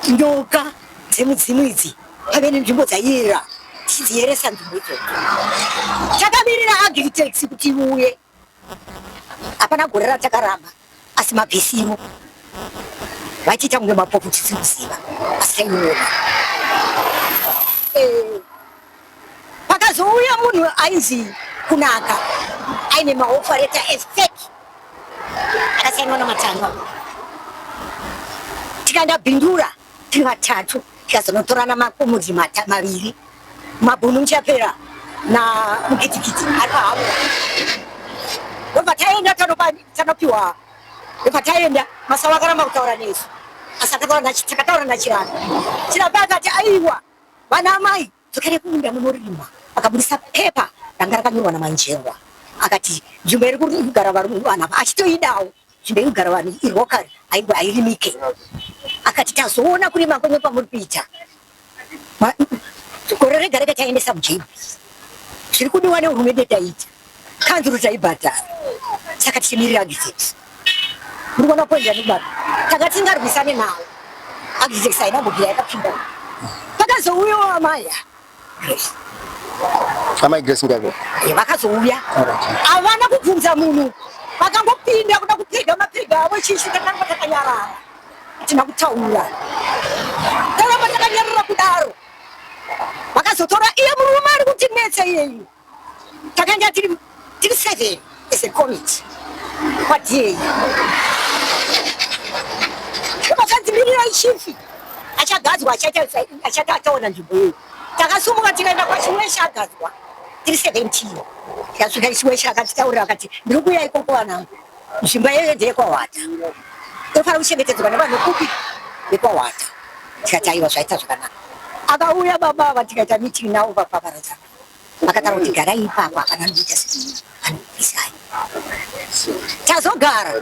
nyoka dzemudzimu idzi pave nenzvimbo dzaiera tichidziyeresa nzvimbo idzodzo. Takamirira Agritex kuti iuye, hapana gore ratakaramba, asi mabvisiro vachiita kunge mapofu tisiri kuziva, asi taiona. Eh, pakazouya munhu ainzi Kunaka aine maofareta efake akasainwa naMatanga, tikaenda Bindura tiri vatatu tikazonotorana makomodzi maviri mabhunu muchapera na mukitikiti ari pahavo ndobva taenda tanopiwa ndobva taenda masawa akaramba kutaura nesu asi takataura nachirapi chirapi akati aiwa vana amai dzokere kumunda munorima akabudisa pepa ranga rakanyorwa namanjengwa akati nzvimbo iri kugara varume vanhu ava achitoidawo nzvimbo iri kugara vanhu irokari hairimike akati tazoona kurima kwenyu kwamuri kuita gore rega rega taendesa mujb zviri kudiwa nehurumende taita kanzuru taibhadhara saka tichimirira agitex muri kuona point yandikubata tanga tisingarwisane nawo agitex haina kumbobvira yakapinda pakazouyawo amai Grace amai Grace Mugabe eh, vakazouya havana kubvunza munhu vakangopinda kuda kupega mapega avo chichi takaramba takanyarara hatina kutaura taramba takanyarara kudaro vakazotora iye murume ari kutinetsa iyeyu takanga tiri tiri seven as a committee kwaDA vakanzi mirirai chifi achagadzwa achaita achaona nzvimbo iyoyo takasumuka tikaenda kwachiweshe agadzwa tiri 17 tikasvika chiweshe akatitaurira akati ndiri kuuya ikoko vanangu nzvimbo iyoyo ndeyekwahwata inofanira kuchengetedzwa nevanhu kupi vekwahwata tikati aiwa zvaita zvakanaka akauya baba ava tikaita meeting navo papaparadzana Vakataura kuti garai ipapo hapana anoita anokubvisai. Tazogara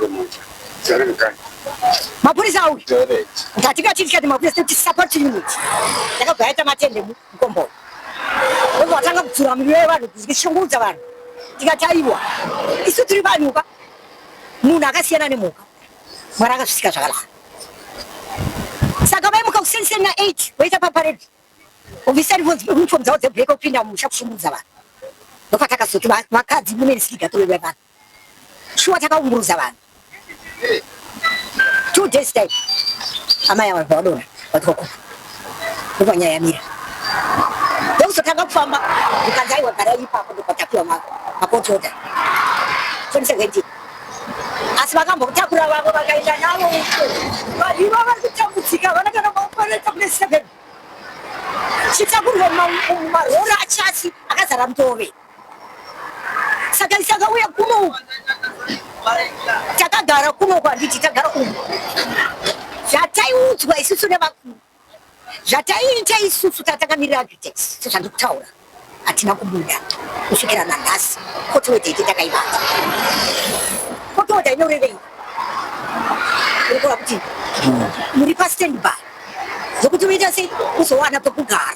mapurisa auya ndatikati tikati mapurisa toti support unit yakabva yaita matende mukomboni ndobva vatanga kudzura miriwo yevanhu kushungurudza vanhu tikati aiwa isu tiri vanhu ka. Munhu akasiyana nemhuka. Mwari akazvisika zvakadaro. Saka vaimuka kuseniseni na 8 voita paparade. Obvisa uniform dzavo dzeblack opinda mumusha kushungurudza vanhu. Ndopatakazoti vakadzi women's league atorerwa vanhu. Shuwa takaumburudza vanhu. 2 days time amai ava vadonha vatwa kufa. Ndopanyaya yamira. Ndokuzotanga kufamba ndikanzi aiwa garai ipapo ndopatapiwa macourt order 2017. Asi vakambotakura vavo vakaenda navo uko. Vanhu ivavo vari kutambudzika havana kana maoperator kune 7. Chitakurwa mumarori achasi akazara mutove. Saka isakauya kuno uku. Takagara kuno uku handiti tagara uku. Zvataiudzwa isusu nevakuru. Zvataiita isusu tatakamirira Agritex sezvandiri kutaura hatina kubuda kusvikira nanhasi. Court order ite takaibata. Court order inorevei? Iri kuti muri pastand by zvokuti unoita sei uzowana pekugara.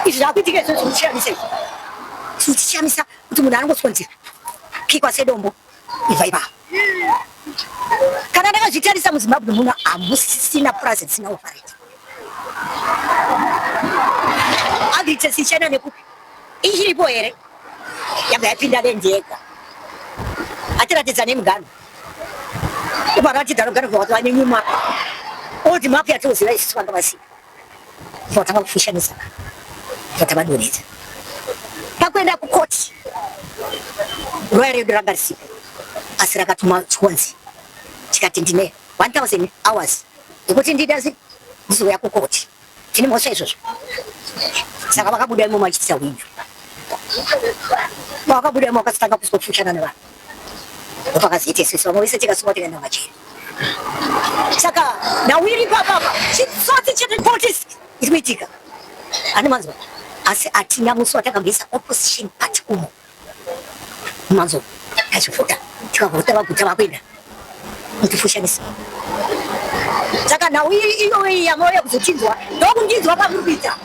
Izvi zvakuitika izvozvo zvinoshamisa izvi. Zvichishamisa kuti munhu anongosonzi kikwa sedombo ibva ipapo. Kana ndakazvitarisa muZimbabwe muno hamusisina purazi risina operator. Agritex ichaenda nekupi? Ichiripo here? Yabva yapinda land yega. Atiratidza nemugano. Uparatidza mugano kubva vane new map. Old map yatinoziva isusu vanga vasina. Vatanga kufushanisa vatavadonhedza. Pakuenda kukoti roya redu ranga risipo asi rakatuma chionzi chikati ndine 1000 hours yekuti ndiita ndizouya kukoti tine mhosva izvozvo. Saka vakabuda imomo vachitisa hwinjo. Vakabuda imomo vakatanga kuzofushana nevanhu. Ndopakazoita isusu vamwe vese tikasungwa tikaenda kumajeri. Saka nhau iri ipapa chitsotsi chepolitics iri kuitika. Ani manzwa? Asi hatina musi watakabvisa opposition party umo. Manzwa? Tachivhota tikavhota vaguta vakuenda mutifushanisa. Saka nhau iyoyi yamauya kuzotinzwa ndokundinzwa kwamuri kuita.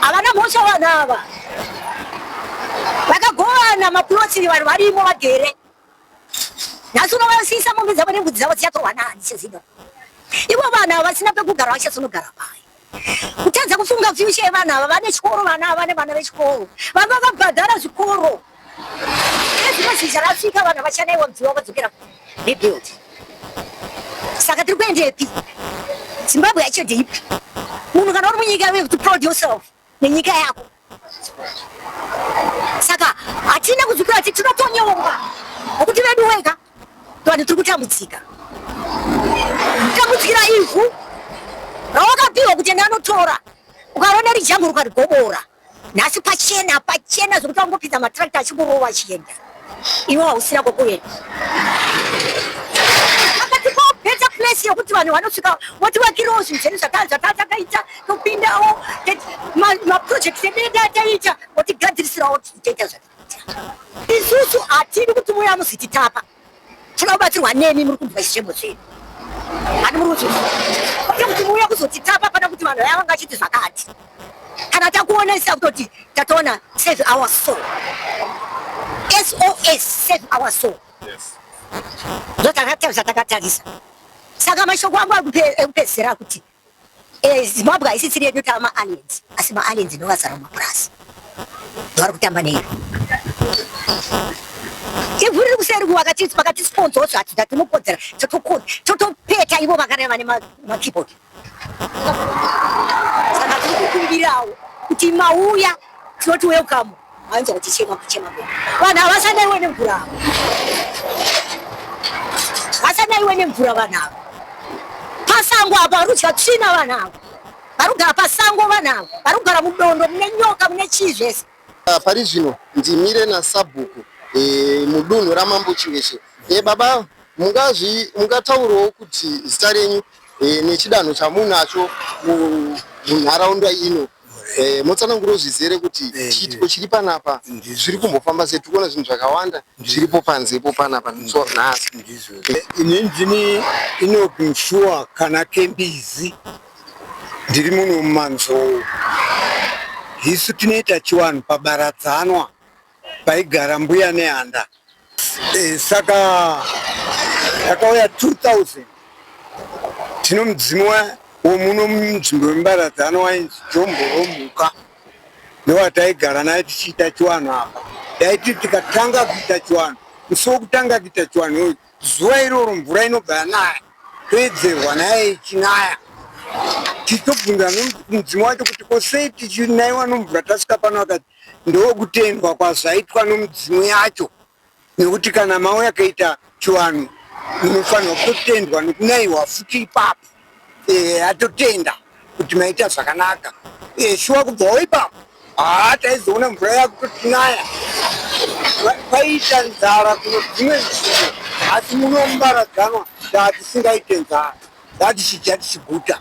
Havana mhosva vanhu ava. Vakagovana maplots vanhu varimo vagere. Nhasi unovasiyisa mombe dzavo nembudzi dzavo dzichatorwa nani sezino. Ivo vanhu ava vasina pekugara vachazonogara pai. Kutadza kufunga future yevana ava, vane chikoro vana ava vane vana vechikoro. Vanga vakabhadhara zvikoro. Ezvino zhizha rasvika vanhu vachanaiwa mudziva vodzokera rebuild. Saka tiri kuendepi? Zimbabwe yacho ndeipi? Munhu kana uri munyika you have to proud yourself nenyika yako. Saka hatina kuzvikura kuti tinotonyomba nokuti vedu wega vanhu tiri kutambudzika. Tambudzikira ivhu rawakapiwa kuti enda anotora ukarona rijambo ukarigobora nhasi pachena pachena zvekuti vangopinza matractor achingorova achienda iwe hausina kwekuenda. Akatipawo better place yekuti vanhu vanosvika votivakirawo zvinhu zvedu zvatakaita topindawo maproject edu edu ataita votigadzirisirawo toita zvatakaita. Isusu hatidi kuti muuya muzititapa. Toda kubatsirwa nemi muri kunzwa zvichemo zvedu. Hani muri kuzvinzwa. Kwete kuti muuya kuzotitapa pana kuti vanhu vaya vanga vachiti zvakati. Kana takuonesa kutoti tatoona save our soul. SOS save our soul. Yes. Ndotakatarisha takatarisa. Saka mashoko angu ekupedzisira kuti Eh, Zimbabwe haisisiri yedu tava maaliens asi maaliens ndovazara mumapurazi ndovari kutamba neyo ivhu riri kuseri vakatisponsor zvati tatinokodzera totopeta ivo vakareva nemakeyboard saka tiri kukumbirawo kuti mauya tinoti welcome Vanzwa kuchichema kuchema kwedu. Vanhu havasanaiwe nemvura ava. Vasanaiwe nemvura vanhu ava. Pasango apa vari kudya tsvina vanhu ava. Vari kugara pasango vanhu ava. Vari kugara mudondo mune nyoka mune chii zvese. Ah, pari zvino ndimire nasabhuku e, mudunhu ramambo Chiweshe. E, baba mungazvi mungataurawo kuti zita renyu e, nechidanho chamunacho munharaunda ino Eh, motsanangurawo zvizere kuti eh, chiitiko chiri panapa zviri kumbofamba sei tiri kuona zvinhu zvakawanda zviripo panze ipo panapa nhasi ini ndini Enoch Mshuwa kana Kembizi ndiri muno muManzou isu tinoita chiwanhu pabaradzanwa paigara mbuya nehanda. Eh, saka takauya 2000 tino mudzimu womuno munzvimbo yemubaradzano wainzi jombo romhuka ndowataigara naye tichiita chiwanhu apa taiti tikatanga kuita chiwanhu musi wokutanga kuita chiwanhu uyu zuva iroro mvura inobva yanaya toedzerwa naye ichinaya tichitobvunza mudzimu wacho kuti ko sei tichinaiwa nomvura tasvika pano akati ndokutendwa kwazvaitwa nomudzimu yacho nekuti kana mauya kaita chivanhu munofanirwa kutotendwa nekunaiwa futi ipapo e, atotenda kuti maita zvakanaka e, shuwa kubvawo ipapo haa taizoona mvura yakutotinaya kwaiita nzara kuno dzimwe nzvimbo asi muno mubaradzanwa taatisingaite nzara tatichidya tichiguta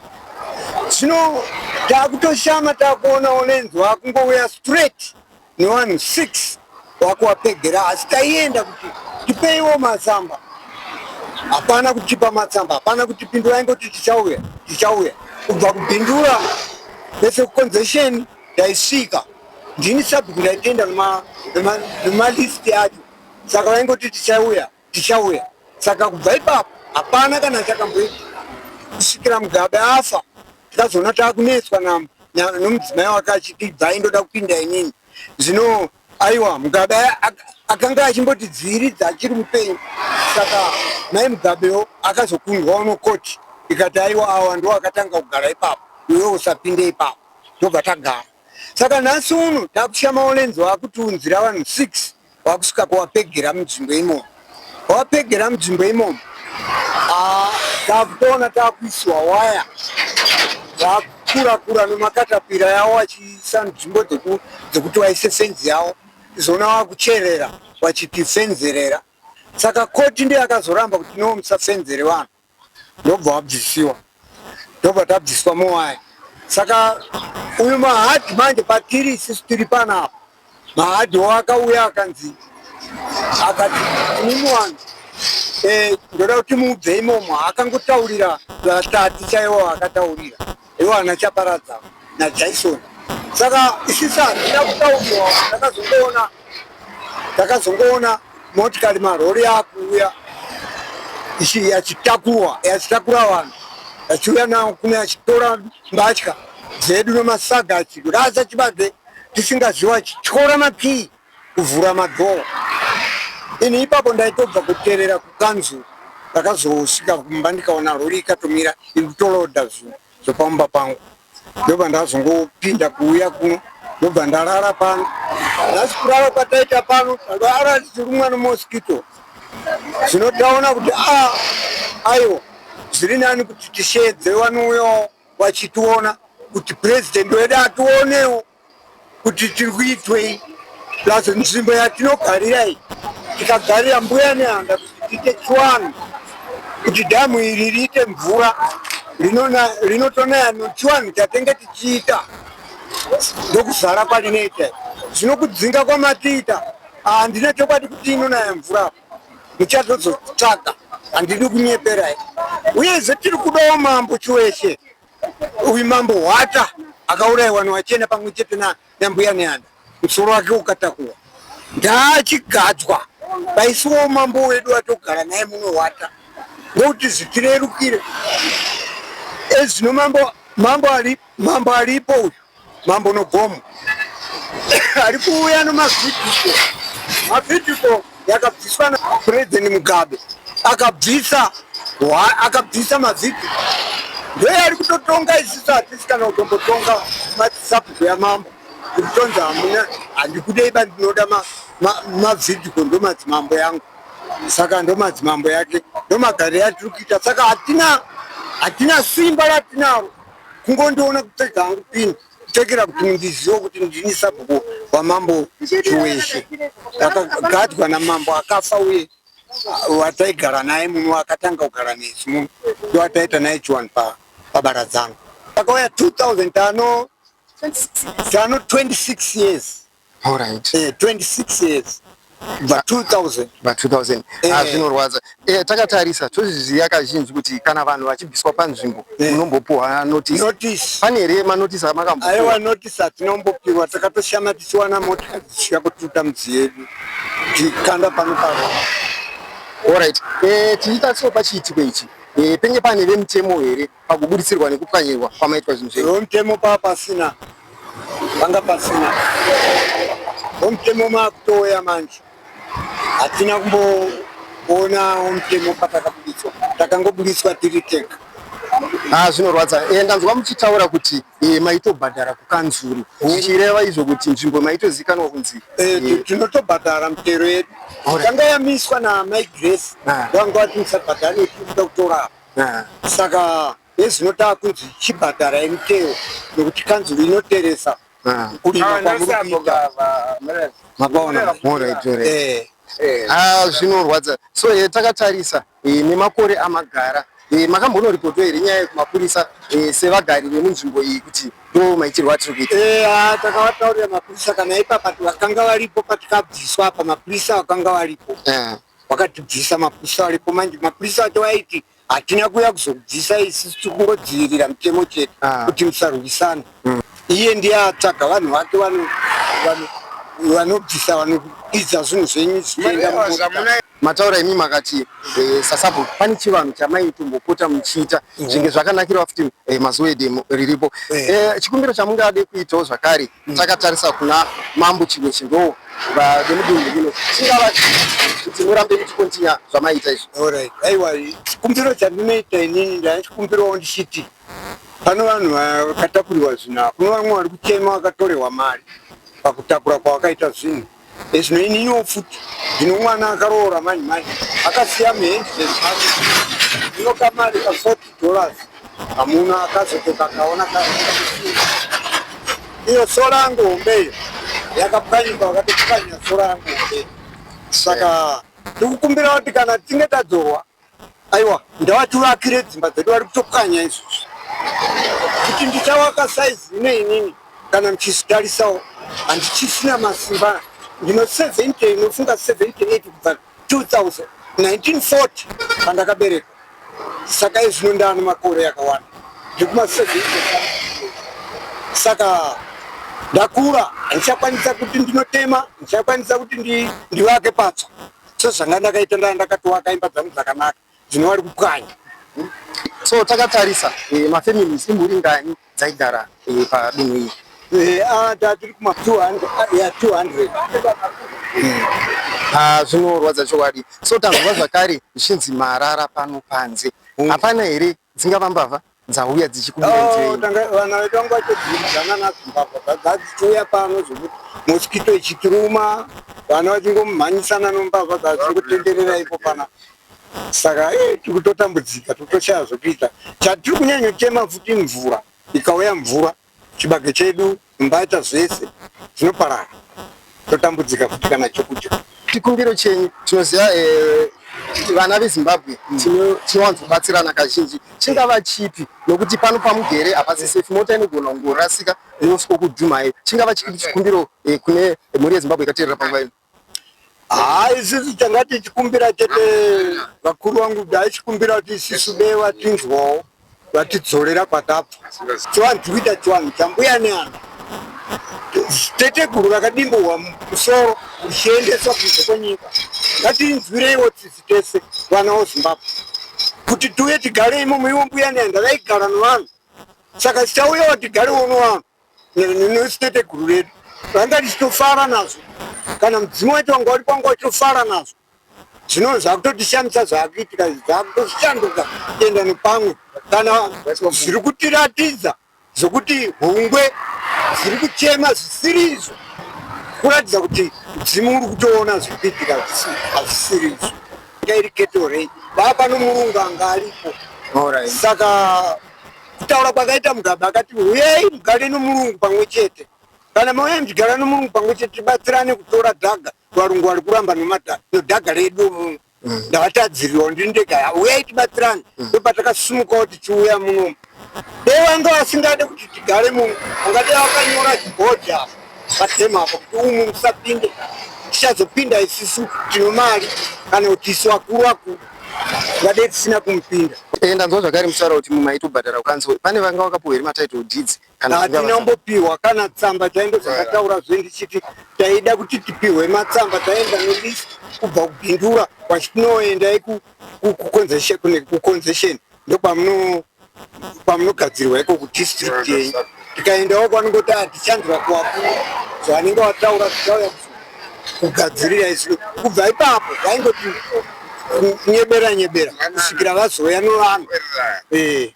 zvino takutoshama takuonawo nenzwa kungouya straight nevanhu 6 wakuwapegera asi taienda kuti tipeiwo matsamba hapana kutipa matsamba hapana kutipindura aingoti tichauya tichauya kubva kubhindura pese kuconzession taisvika ndini sabhuku ndaitenda nemalist acho saka vaingoti tichauya tichauya saka kubva ipapo hapana kana chakamboitika kusvikira mugabe afa tikazoona takunetswa nomudzimai wake achiti bvai ndoda kupinda inini zvino aiwa mugabe akanga achimbotidziviridza achiri mupenyu saka mai mugabewo akazokundwawo nokoti ikati aiwa awa ndo akatanga kugara ipapo iwe usapinde ipapo tobva tagara saka nhasi uno takushama olenzi wakutiunzira vanhu 6 wakusvika kuwapegera munzvimbo imomo wapegera munzvimbo imomo ah, takutoona takuisiwa waya dzakura kura nemakatapira yavo vachiisa nzvimbo dzekuti vaise fenzi yavo izona wakucherera vachitifenzerera saka koti ndiyo yakazoramba kuti no musafenzere vanhu ndobva wabvisiwa ndobva tabviswa muwaya saka uyu mahadhi manje patiri isisu tiri panapa mahadhi wakauya akanzi akati imimi wangu eh, ndoda kuti mubve imomo akangotaurira vatati chaiwo akataurira iwo ana chaparadza najaison saka isisu hatina kutaurirwa takazongoona takazongoona motikari marori akuuya yachitakurwa yachitakura vanhu yachiuya nawo kuno yachitora mbatya dzedu nemasaga achirasa chibage tisingaziva achityora makii kuvhura madhoo ini ipapo ndaitobva kuterera kukanzuru ndakazosvika kumba ndikaona rori ikatomira iri kutoloda zvinhu zvepamumba pangu ndobva ndazongopinda kuuya kuno ndobva ndarara pano nhasi kurara kwataita pano tarara tichirumwa nemosquito zvino taona kuti a ah, aiwa zviri nani kuti tisheedze vanouyawo vachitiona kuti purezidendi wedu ationewo kuti tiri kuitwei plus nzvimbo yatinogarira iyi tikagarira mbuya nehanda kuti tiite chiwanhu kuti dhamu iri riite mvura rinotonaya nochiwanhu chatenge tichiita ndokuzara kwarinoita zvino kudzinga kwamatiita handina chokwadi kuti inonaya mvura muchatozotsvaga handidi kunyeperai uyezve tiri kudawo mambo chiweshe Uyu mambo Hwata akauraiwa nevachena pamwe chete nambuya Nehanda, musoro wake ukatakurwa ndaachigadzwa paisiwawo mambo wedu watogara naye muno Hwata ndokuti zvitirerukire. Ezvino mambo mambo ari mambo aripo uyu mambo Nogomo ari kuuya nomavhidhiko mavhidhiko yakabviswa naPresident Mugabe akabvisa akabvisa mavhidhiko ndoye ari kutotonga isisu hatisi kana kutombotonga masabhuku yamambo kutonzi hamuna handikudei ba ndinoda mavhidhiko ndomadzimambo yangu saka ndomadzimambo yake ndomagariro atiri kuita saka hatina hatina simba ratinaro kungondiona kupfeka hangu pini kupfekera kuti mundizive kuti ndini sabhuku wamambo Chiweshe akagadzwa namambo akafa uye wataigara naye muno akatanga kugara nesu muno ndowataita naye chiwani pabaradzano akauya 2000 tano tano 26 years Alright. Eh, 26 years kubva 2000 Ba 2000. Eh. Ah, zvinorwadza. Eh, takatarisa tozviziva kazhinji kuti kana vanhu vachibviswa panzvimbo Eh. munombopuhwa notice. notice Pane here manotice amakambopuwa? aiwa notice hatinombopiwa takatoshama tichiwana motikari dzichisvika kututa midzi yedu Kutikanda pano pano. Alright. Eh, tichitarisa pachiitiko ichi eh, penge pane vemutemo here pakubuditsirwa nekupwanyirwa kwamaitwa zvinhu zvenyu? Vemutemo paa pasina, panga pasina. Vemutemo maakutouya manje. Hatina kumboona mutemo patakabuditswa, takangobuditswa tiri tega. Ah, zvinorwadza. Eh, ndanzwa muchitaura kuti eh, maitobhadhara kukanzuru zvichireva izvo kuti nzvimbo maitozikanwa kunzi Eh, tinotobhadhara mitero yedu. Tanga yamiswa naMai Grace, vanga vati musabhadhare nekuti kuda kutora apa. Saka ezvino taakunzi chibhadharai mitero nekuti kanzuru inoteresa kurima kwamuri kuita. Makaona? Alright, alright. Ah, zvinorwadza. So eh, takatarisa eh, nemakore amagara eh, makambonoripotwa here nyaya yekumapurisa eh, sevagari vemunzvimbo iyi kuti ndo maitirwo atiri kuita? Eh, ah, takavataurira mapurisa kana ipapa vakanga varipo patikabviswa apa mapurisa vakanga varipo vakatibvisa mapurisa varipo manje mapurisa acho vaiti hatina kuuya kuzokubvisa isusu tiri kungodzivirira mutemo chete kuti musarwisana iye ndiye atsvaga vanhu vake vanobvisa vanopidza zvinhu zvenyu zvichienda mumota. Mataura imi makati eh, sasabhuku pane chivanhu chamaiitombopota muchiita zvinge zvakanakirawo futi eh, mazuva edemo riripo eh, chikumbiro chamungade kuitawo zvakare takatarisa kuna Mambo Chiweshe ndo vemudunhu rino chingava kuti murambe muchikontinya zvamaiita izvi? Alright. Aiwa, chikumbiro chandinoita inini ndaichikumbirawo ndichiti pano vanhu vakatakurirwa zvinhu apa, kuno vamwe vari kuchema vakatorerwa mari pakutakura kwavakaita zvinhu. Ezvino ininiwo futi ndino mwana akaroora manje manje akasiya muhandbag make ndino kamari ka 40 dollars hamuna akazodzoka akaona ka iyo sora yangu hombe iyo yakapwanyika vakatopwanya sora yangu hombe saka ndikukumbira kuti kana tichinge tadzorwa Aiwa ndavativakire dzimba dzedu vari kutopwanya izvozvi kuti ndichavaka saizi ine inini kana muchizvitarisawo handichisina masimba ndino 70 inofunga 78 kubva 2000 1940 pandakaberekwa saka izvino ndaane makore akawanda ndikuma 70 saka ndakura handichakwanisa kuti ndinotema ndichakwanisa kuti ndivake patsva sezvanga ndakaita ndaa ndakatoaka imba dzangu dzakanaka dzino vari kupwanya. So takatarisa eh, mafamilies imhuri ngani dzaigara eh, padunhu iri? Eh, ah, tatiri kuma 200, ah, yeah, 200. Ah, zvinorwadza chokwadi. So tanzwa zvakare zvichinzi marara pano panze. Hapana here dzingava mbavha dzauya dzichikubira Oh, nzeve? tanga vana vedu vanga vachitodziridzana nadzo mbavha dzadzichiuya pano zvokuti mosquito ichitiruma vana vachingomhanyisana nombavha dzachingotenderera ipo pana saka eh, tiri kutotambudzika tiri kutoshaya zvokuita chatiri kunyanyochema futi mvura ikauya mvura chibage chedu mbatya zvese zvinoparara totambudzika futi kana chokudya. Chikumbiro chenyu tinoziva eh, vana veZimbabwe tinowanzobatsirana kazhinji chingava chipi nokuti pano pamugere hapasi safe mota inogona kungorasika inosvika kudhumai chingava chipi chikumbiro eh, kune mhuri yeZimbabwe ikateerera panguva ino? Haa isusu tanga tichikumbira chete vakuru vangu daichikumbira kuti isisu dei vatinzwawo vatidzorera kwatabva. Chivanhu tiri kuita chivanhu chambuya neana teteguru rakadimburwa musoro richiendeswa kunze kwenyika. Ngatinzwireiwo tsitsi tese vana voZimbabwe kuti tiuye tigare imomo ivo mbuya neanda vaigara nevanhu saka tichauyawo tigarewo nevanhu Neteteguru redu vanga tichitofara nazvo kana mudzimu wacho wanga uri panga uchitofara nazvo zvino zvakutotishamisa zvakuitika zvakutoshanduka kuenda nepamwe kana zviri kutiratidza zvokuti hungwe dziri kuchema zvisiri izvo kuratidza kuti mudzimu uri kutoona zviri kuitika hazvisiri izvo iri kettle rei vaa pano murungu anga aripo saka Kutaura kwakaita Mugabe akati huyai mugare nomurungu pamwe chete. Kana mauya muchigara nomurungu pamwe chete tibatsirane kutora dhaga. Varungu vari kuramba nodhaga redu muno. Ndavatadzirirwa ndiri ndega. Huyai tibatsirane. Ndopatakasimukawo tichiuya muno. Dai vanga vasingade kuti tigare muno vangadai vakanyora chibhodhi apa patema apa kuti umu musapinde. Tichazopinda isisu tino mari kana kuti isu vakuru vakuru. Vadei tisina kumupinda. Eh, ndanzwa zvakare muchitaura kuti maitobhadhara kukanzuru. Pane vanga vakapuwa here matitle deeds Kana Hatina kumbopiwa kana tsamba chaindo zvakataura zve ndichiti taida kuti tipihwe matsamba taenda nelist kubva kuBindura kwachitinoenda kuconcession ndokwamuno kwamunogadzirwa iko kudistrict yenyu. Tikaendawo kwanongoti hatichanzwa kuvakuru zvavanenge vataura tichauya kugadzirira isu. Kubva ipapo vaingoti nyebera nyebera kusvikira vazouya nevanhu eh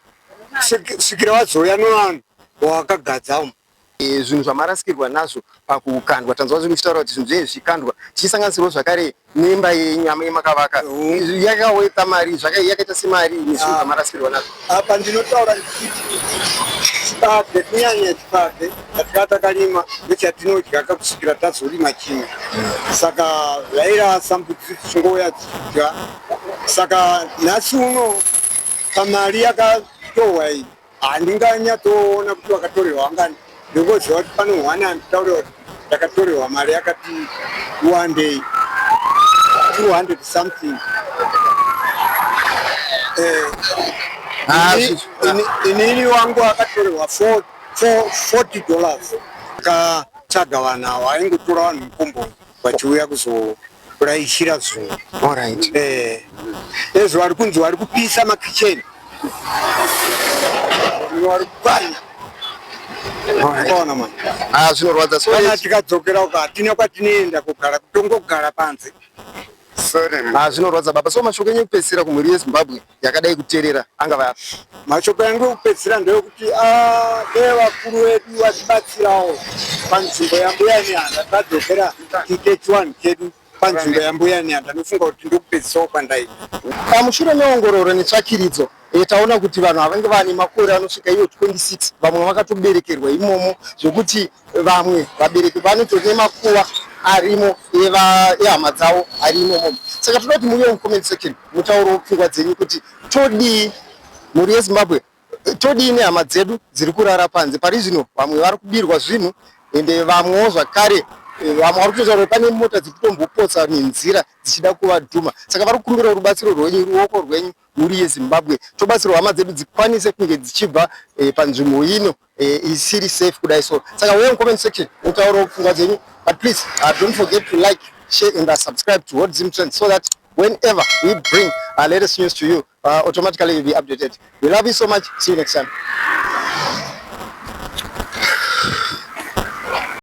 svikira vazouya nevanhu wavakagadza umu. Zvinhu zvamarasikirwa nazvo pakukandwa tanzwa zvinhu muchitaura kuti zvinhu zvenyu zvichikandwa tichisanganisirwa zvakare nemba yenyama yemakavaka yakaweta mari yakaita semari nezvinhu zvamarasikirwa nazvo. Apa ndinotaura ndichiti chibage, kunyanya chibage chatinga takarima ndochatinodya kakusvikira tazorima chimwe, saka zvairasa mbudzi dzichingouya dzichidya. Saka nhasi uno pamari yakatorwa iyi handinganyatsoona kuti vakatorerwa vangani, ndingoziva kuti pane one anditaurira kuti ndakatorerwa mari yakati wandei, 200 something. Inini wangu akatorerwa $40. Akatsvaga vanhu avo, aingotora vanhu mukomboni vachiuya kuzorayishira zvinhu. Ezvo vari kunzi vari kupisa makicheni, vari kupwanya. Ona mani. Ah, zvinorwadza. So kana tikadzokera uko hatina kwatinoenda kugara, kutongogara panze. Ah, zvinorwadza baba. So mashoko enyu ekupedzisira kumhuri yeZimbabwe yakadai kuteerera angava api? Mashoko yangu ekupedzisira ndeyekuti dei vakuru vedu vatibatsirawo panzvimbo yaMbuya Nehanda, tadzokera tiite chiwanhu chedu panzvimbo yaMbuya Nehanda. Ndofunga kuti ndokupedzisawo kwandaita. Pamushure meongororo netsvakiridzo taona kuti vanhu avange vane makore anosvika iwo 26, vamwe vakatoberekerwa imomo, zvekuti vamwe vabereki vanotori nemakuva arimo ehama dzavo ari imomo. Saka toda kuti muuye mucomment section mutaurewo pfungwa dzenyu kuti todii mhuri yeZimbabwe, todii nehama dzedu dziri kurara panze pari zvino. Vamwe vari kubirwa zvinhu, ende vamwewo zvakare vamwe vari kutotaura kuti pane mota dziri kutombopotsa nenzira dzichida kuvadhuma. Saka vari kukumbira rubatsiro rwenyu, ruoko rwenyu, mhuri yeZimbabwe, tobatsirwa hama dzedu dzikwanise kunge dzichibva panzvimbo ino isiri safe kudai so. Saka uye mucomment section mutaurewo pfungwa dzenyu, but please don't forget to like, share and subscribe to Hot Zim Trends so that whenever we bring our latest news to you, automatically you'll be updated. We love you so much. See you next time.